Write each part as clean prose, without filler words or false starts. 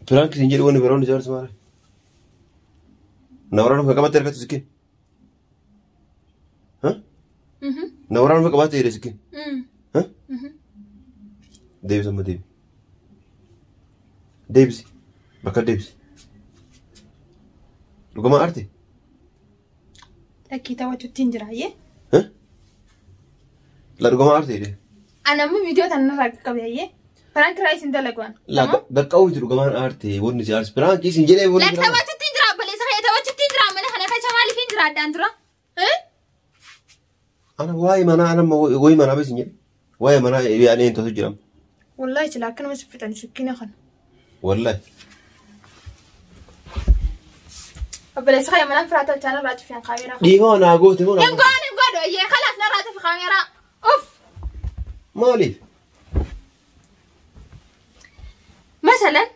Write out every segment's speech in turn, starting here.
Piraank siin jedhu wanni biroon ijaarsi maali? Na waraanuuf kan qabatte harkatti sikkiin. Na waraanuuf kan qabatte jedhe sikkiin. Deebisi amma deebi. Deebisi. Bakka deebisi. Dhugumaan aarte? Lakkii taphachuutti hin jira ayyee. La dhugumaan aarte jedhe. Ani amma viidiyoo tana narraa qaqqabe ayyee. Piraank irraa isin dalaguwan. La qaqqabu miti dhugumaan aarte wanni si aarsi. Piraank isin jedhee wanni Lakki taphachuutti hin jira obboleessa kee taphachuutti hin jira mana kana keessa maaliif hin jira addaan dura? Ana waa'ee manaa ana waa'ee manaa beesin jedhe. Waa'ee manaa yaadee hin tosu jira. Wallahi sila akkanuma si fixan sikkina kana. Wallahi. Obboleessa kee manaan firaa tolchaa narraa cufeen kaameeraa. Dhiifama naa goote moo naa Hin goone hin godhu ayyee kalaas narraa cufi kaameeraa. Uff. Maaliif? Masalan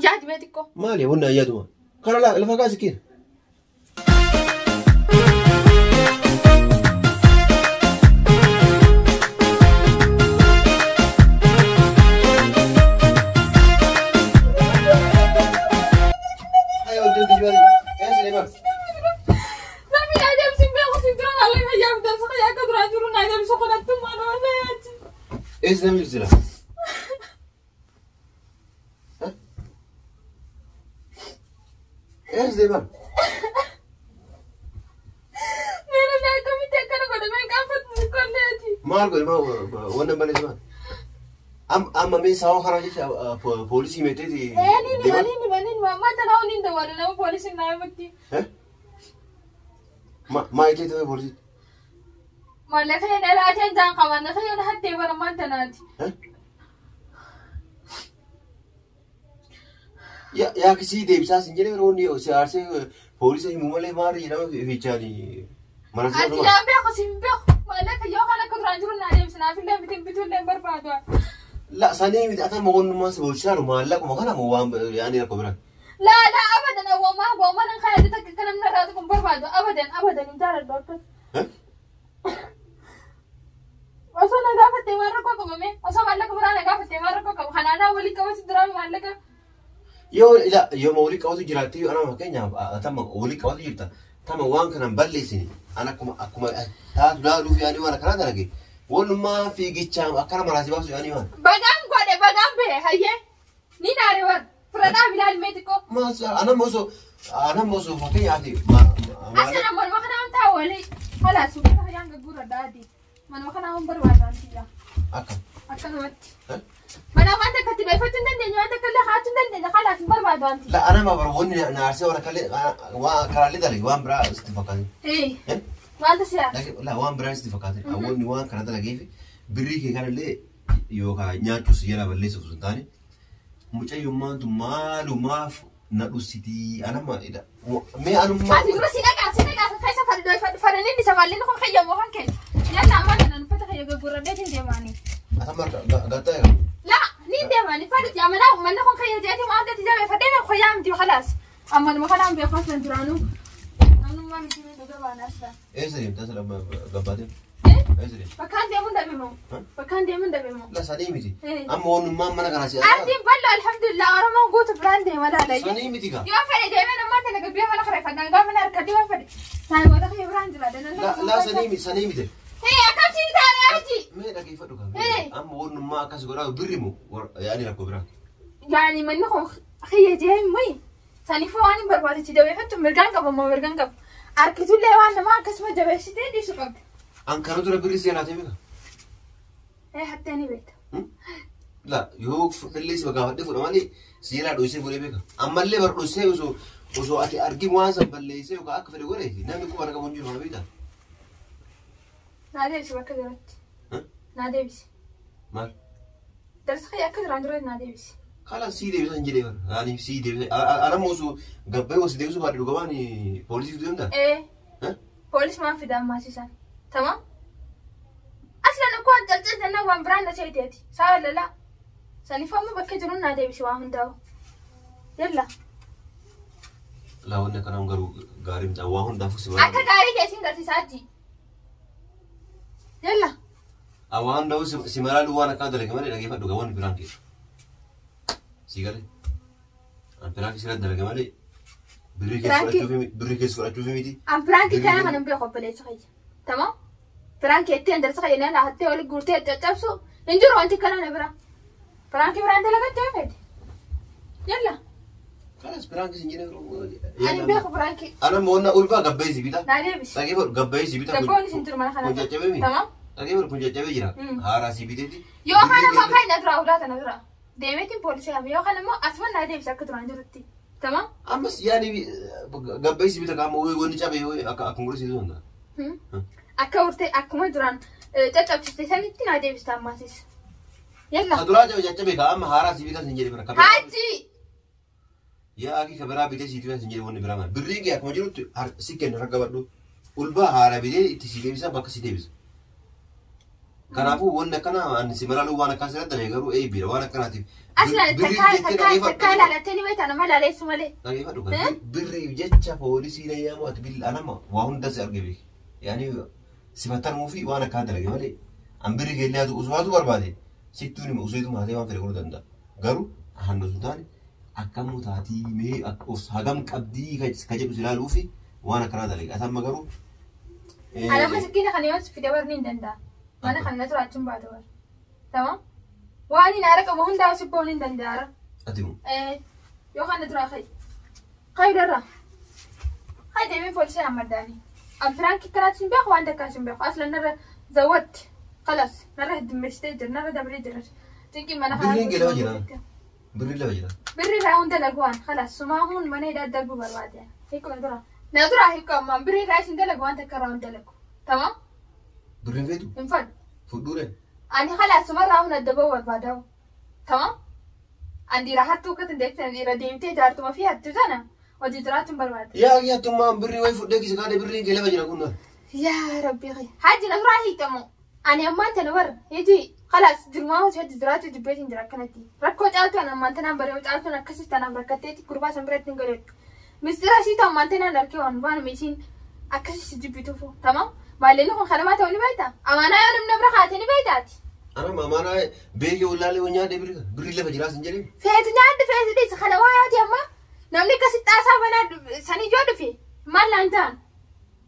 yaadi mee xiqqoo. Maali wanni ayyaatuma? Kana lafa kaasi kiina. Namni na adeemsi hin beeku si dura malee fayyaa bitansa fayyaa akka duraan jiru na adeemsu kanattummaa nama fayyaati. Eessa namni jira? Eessa deeman? Mee namni akkamitti akkana godhe mee qaanfatu xiqqolleeti. Maal godhe maal wannan balleessu maal? Amma mee sababa kanaa jecha poolisii meeteeti Ee ni nima ni nima ni nima amma tanaa hundi hin dawwale nama poolisiin naa himatti. Maa itee ta'e poolisii? Maallaqa hin dhalaateen jaan qaban na fayyada hattee bara maal tanaati. Yaa kisii deebisaa sin jedhee yeroo inni si aarsee poolisa himu malee maal jedhama fiichaani mana Ati seera naan beeku si hin beeku maallaqa yoo kan akka duraan jiru naa deebisa naaf illee bitin bituu illee hin barbaadu. La sanii miti ata moqonnummaa si bulchaaru maallaquma kana moo waan yaani rakkoo biraan. Laa laa abadan awwaamaa awwaamaa nan kaayate takka akka namni irraa tuqu hin barbaadu abadan abadan hin jaaladhu akkas. Osoo na gaafattee waan rakkoo qabame osoo maallaqa biraa na gaafattee waan rakkoo qabu kanaanaa waliin qabatu jiraa maallaqa. Yoo ila yoo walii qabatu jiraatte yoo anaa fakkeenyaaf atama walii qabatu jirta tama waan kanan balleessini an akkuma akkuma taatu laaluuf yaani waan akkanaa dalage walummaa fiigichaa akkana maraasi baasu yaani waan. Bagaan godhe bagaan bahe hayyee ni naare war fudhadhaa bilaal mee xiqqoo. Maas anam osoo anam osoo fakkeenyaaf Asana manuma kana waan taa'u walii halaas uffata hayyaan gagguura daadii manuma kana waan barbaadan tiyya akkam. akkanumatti. Mana waan takka itti dhoofachuu hin dandeenye waan takka illee kaa'achuu hin dandeenye halaas hin barbaadu wanti. La anama bara wanni na aarsee waan akkallee waan karaalee dalage waan biraa sitti fakkaate. Ee wanta siyaasa. La waan biraa sitti fakkaate. Wanni waan kana dalageef birrii kee kanallee yookaan nyaachuus jala balleessuuf osoo hin taane mucayyummaan tun maalumaaf na dhussitii anama mee anummaa. Ati dura si dhaqaa si dhaqaa keessa fadhanii isa maalleen kun kayyamoo kan keeti. Yalla amma kana uffata kayya gurguradhee hin deemaanii. Atamma gattaa eega. La ni deemaanii fadhuti amanaa manni kun kayya jeeti waan ta'eef jabeeffadhee na koyyaa miti khalaas. Amma nama kanaan beeku aslan duraanuu. Namnummaan miti mee dhuga baana aslan. Eessa deemta asla gabbaatee? Eessa deemta? Bakkaan deemuun dhabe moo? Bakkaan deemuun dhabe moo? La sanii miti. Amma wannummaan mana kana si Artiin bal'oo alhamdulillah Oromoon guutu biraan deema laala. Sanii miti kaa. Yoo fedhe deemee nammaa tana gabbee mana kireeffadhaan gaafa na harkadhi waan fedhe. Saayiboota kiyya biraan jira. La sanii miti sanii miti. Hee akkam siin taane achi. Mee dhageeffadhu kaa. Amma wannummaa akkas godhaa birri moo yaani rakkoo biraa. Yaani manni kun kiyya jee muyi. Saniifuu waan hin barbaadichi jabeeffattu mirgaan qaba moo mirgaan qaba. Harkitullee waan namaa akkasuma jabeessitee dhiisu qabdi. An kana dura birri seenaatee beeka. Ee hattee ni beekta. La yoo fudhallee si gaafadhee fudha malee seeraa dhoysee fuudhee beeka. Ammallee bar dhoysee osoo osoo ati argin waan san balleessee yookaan akka fedhe godhe namni quba qabu hin jiru kana beektaa. Naa deebisi bakka jirutti. Naa deebisi. Maal? Darsa kiyya akka duraan dura naa deebisi. Kala sii deebisan jedhee bara. Ani sii deebisan. Anammoo osoo gabbayee osoo deebisuu baadhe dhugamaan poolisii fiduu danda'a. Ee. Poolis maan fida ammaasisan. Tamam. Aslan uko an calcal jennaan waan biraan na seeteeti. Saa lala. Saniifuu amma bakka jiruun naa deebisi waa hundaa'u. Yalla. Laa wanni akkanaa garuu gaarii miti. Waa hundaafuu si Akka gaarii keessin garsiisaa achi. Yalla. Waa hundaafuu si maraaluu waan akkanaa dalage malee dhageeffadhu gaa wanni biraan keessa. Si galee. Piraanki sirra dalaga malee birrii keessa Piraankii- fudhachuuf birrii keessa fudhachuuf miti. An piraankii kana kan hin beeku obboleessa kiyya. Tamam? Piraankii ittiin darsa kiyya na hattee wali guurtee caccabsu hin jiru wanti kana na bira. Piraankii biraan dalagattee feete. Yalla. Kanas piraanki sin jedhee Ani hin beeku piraankii. Ana moonna ulfaa gabbeessi bita. Naa deebisi. Dhageeffadhu gabbeessi bita. Gabboon isin jiru mana kana. Kun caccabee mi? Tamam? Dhageeffadhu kun caccabee jira. Haaraa si biteeti. Yoo kana immoo kan na dura ulaa tana dura. Deemeetiin poolisii hafe yoo kana immoo asuma naa deebisi akka duraan jirutti. Tamam? Ammas yaani gabbeessi bita qaama wanni cabee akka akkuma godhisiisu danda'a. Akka urtee akkuma duraan caccabsiste sanitti naa deebista ammaasis. Yalla. Ka duraa cabe caccabee ka amma haaraa si bitaa sin jedhe bira. Haaji! Yaa akii ka biraa bitee si bitaa sin jedhe wanni biraa maali? Birrii kee akkuma jirutti si kenna harka qabadhu. Ulbaa haaraa bitee itti si deebisa bakka si deebisa. Kanaafuu wanni akkana ani si malaaluu waan akkas irratti dalage garuu eebbiidha waan akkanaatiif. Aslan Birriif takkaa jettee takkaa dhageeffadhu. takkaa ilaalattee ni beektaa nama ilaaleessu malee. Dhageeffadhu kan birriif jecha poolisii na yaamu ati billi anama waa hunda si arge beeki. Yaani sifattanuu fi waan akkaan dalage malee an birri keellee haa ta'u usumaatu barbaade sittuun hima usuutu maatee waan fedhe godhuu danda'a. Garuu hannu sun taane akkam taatii mee of hagam qabdii ka jedhu si ilaaluu fi waan akkanaa dalage. Ati amma garuu Anama sikkiina kana yoo si fide warri hin danda'a. Mana kana na turaachuun baate warri. Tamam? Waan hin haara qabu hundaa si boon hin danda'a. Ati moo Yoo kana duraa ka'i. Ka'i darra. Ka'i deemee poolisii hammaddaani. An piraankii kanaatti hin beeku waan takkaas hin beeku. Aslan narra zawwatti. Kalas narra heddummeessitee jira narra dabalee jira. Cinqii mana kanaa. Birriin kee lafa jira. Birriin lafa jira. Birri irraa hunda dalagu waan kalas sumaa hun mana hidhaa darbuu barbaade. Hiiku na dura. Na dura hiiku ammaan birri irraa isin dalagu waan takka irraa hin dalagu. Tamam? Birriin feetu Hin fadhu. fudhuure. Ani kalas sumarraa hun adda ba'uu barbaadamu. Tamam? An dhiira hattuu akka dandeettan dhiira deemtee jaartuma fi hattuu sana hojii jiraachuun barbaada. Yaa akii birrii wayi fudhee kisa kaadee birriin kee lafa jira kun. Yaa Rabbi kiyya. Haji na duraa hiikamu. Ani ammaan tana warra hiji kalaas jirmaa hojii hojii jiraachuu jibbeetiin jira akkanatti. Rakkoo caaltuu ani ammaan tanaan baree caaltuun akkasis tanaaf rakkatteetti gurbaa san biratti hin galeettu. Mistira isii ta'u ammaan tanaan harkee waan waan isiin akkasis jibbituufu. Tamam? Maalleen kun kanamaa ta'uu ni beektaa? Amaanaa yoo namni bira kaatee ni beektaati. Ana amaanaa beekee wallaalee nyaadhee birrii birrii lafa jiraas hin jedhee. Feetu nyaadhu feetu dhiisi kana waa yaati amma namni akkasitti xaasaa banaa sanii yoo dhufe maal laan ta'an?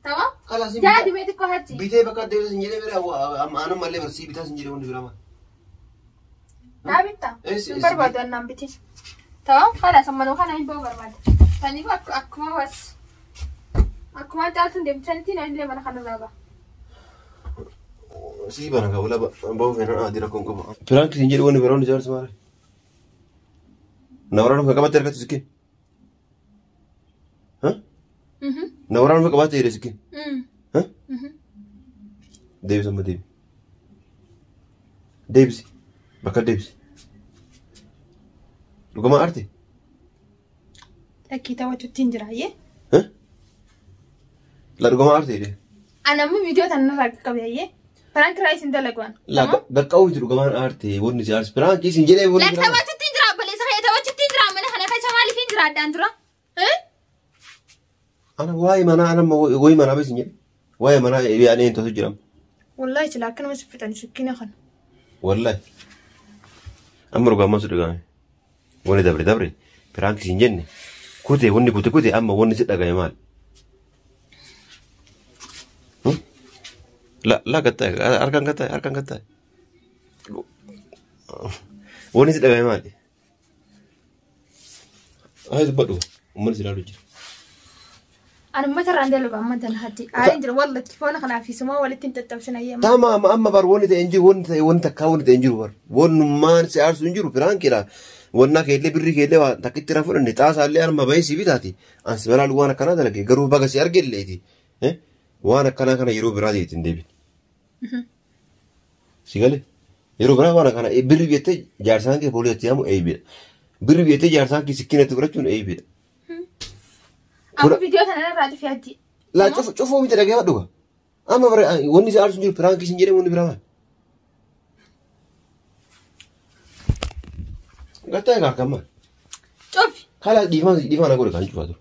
Tamam? Kalaas Yaadi mee xiqqoo haji. Bitee bakka deebisa hin jedhee bira anuma mallee barsii bitaas hin jedhee wanni biraa maal. Naa bitta. Hin barbaadu annaan bitin. Tamam? Kalaas ammanuu kana hin ba'u barbaada. Saniif akkuma was akkuma caaltuun deemsanitti namni mana kanarraa ba'a. Sii bana ka wala ba'uu feenan adii rakkoon qaba. Piraanki hin jedhu wanni biraa hundi jaarsi maali? Na waraana kan qabatte argattu sikkiin. Na waraana kan qabatte jedhe sikkiin. Deebisi amma deebi. Deebisi. Bakka deebisi. Dhugumaa arte? Lakkii taphachuutti hin jira ayyee. La dhugumaa arte jedhe. Ani ammoo viidiyoo tana narraa qaqqabe ayyee. Piraanki irraa isin dalaguwan. La qaqqabu miti dhugumaan arte wanni si aarsi. Piraanki isin jedhee wanni Lakki biraa. taphachuutti hin jira obboleessa kiyya taphachuutti hin jira mana kana keessa maaliif hin jira addaan dura? Ana waa'ee manaa ana waa'ee manaa beesin jedhe. Waa'ee manaa yaadee hin tosu jira. Wallahi sila akkanuma si fixan shikkina kana. Wallahi. Amma dhugaa ammas dhugame. Wanni dabre dabre piraanki isin jenne kute wanni kute kute amma wanni si dhagame maal? La la gattaa'e harkaan gattaa'e harkaan gattaa'e. Wanni si dhagame maali? Haa dubbadhu uummanni si ilaalu jira. Ani uummata irraan dalagu amma tana hajji. Aariin jira wallatti foona kanaa fi sumaa walitti hin caccabsina ayyee. Tama amma amma bar wanni ta'e hin jiru wanni ta'e wanni takkaa wanni ta'e hin jiru bar. Wannummaan si aarsu hin jiru piraankiidha. Wannaa keellee birrii keellee waan takkitti irraa fudhanne xaasaallee arma bahee si bitaati. Ansi malaalu waan akkanaa dalage garuu baga si argelleeti. Waan akkanaa kana yeroo biraa hin deebin. Si galee yeroo biraa waan akkana birrii biyyatee jaarsaan kee poolisatti yaamu eeybidha. Birrii biyyatee jaarsaan kee sikkinatti fudhachuun eeybidha. Amma viidiyoo tana irraa cufi hajji. Laa cufuu miti dhagee dhuga. Amma bara wanni si aarsu hin jiru piraankii sin jedhee wanni biraa maal? Gattaa egaa akkam maal? Cufi. Kalaa dhiifama dhiifama na godhe kan cufaa ture.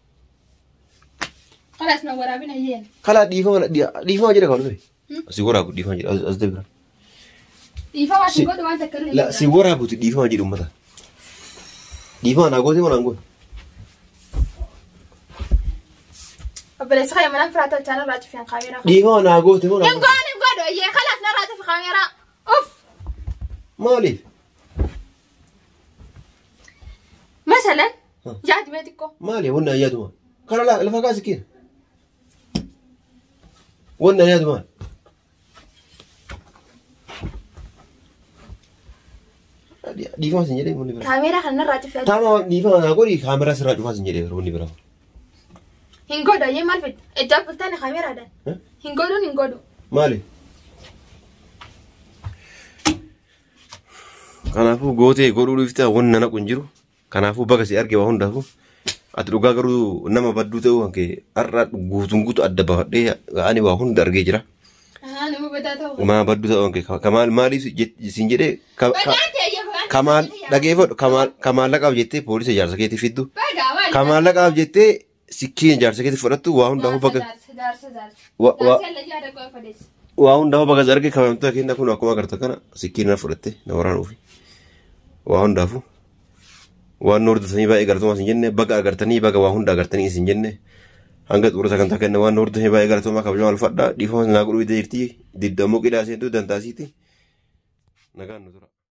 Kalaas na waraabina ayyeen. Kalaa dhiifama dhiifama jedhe kan ture. Si waraabu dhiifama jedhe as deebira. Dhiifama si godhu waan takka illee. La si waraabuti dhiifama jedhe uummata. Dhiifama naa goote moo naan goote? Obboleessa kee mana firaa tolchaa narraa cufeen kaameeraa. Dhiifama naa goote moo naa Hin goote? goone hin godhu ayyee kalaas narraa cufi kaameeraa. Uff. Maaliif? Masalan yaadi mee xiqqoo. Maali wanni an yaadu maal? Kana lafa kaasi kiina. Wanni an yaadu maal? Dhiifama sin jedhee wanni biraa. Kaameeraa kana narraa cufi. Taama dhiifama naa godhi kaameraa sirraa cufaa sin jedhee wanni biraa. Hin godhu ayyee maal fedha? Ejjaa bultaani kaameeraadhaan. Hin godhuun hin godhu. Maali? Kanaafuu gootee godhuu dhiiftaa wanni na naqu hin jiru. Kanaafuu baga si arge waa hundaafuu. Ati dhugaa garuu nama badduu ta'uu kan kee har'a guutuun guutuu adda baafadhee ani waa hunda argee jira. Nama badaa ta'uu. Nama badduu ta'uu kan kee kamaal maaliif siin jedhee Badaa ta'e ayyee bagaa. kamaal dhageeffadhu kamaal kamaallaqaaf jettee poolisa ijaarsa keetii fiddu. Bagaa maali? Kamaallaqaaf jettee sikkiin ijaarsa keetii fudhattu waa hundaafuu baga Jaarsa jaarsa jaarsa. Wa- Jaarsa illee yaada koo fedhees. Waa hundaafuu baga si arge kabajamtoota keenya kun akkuma agartan kana sikkiin na fudhatte na waraanuufi. Waa hundaafuu waan nu hordoftanii baay'ee galatoomaa isin jenne baga agartanii baga waa hunda agartanii isin jenne hanga xumura sagantaa kenna waan nu hordoftanii baay'ee galatoomaa kabajamaa ulfaadhaa dhiifama naa godhuu jirti diddamoo qidaa seentuu dantaasiiti nagaan nu tura.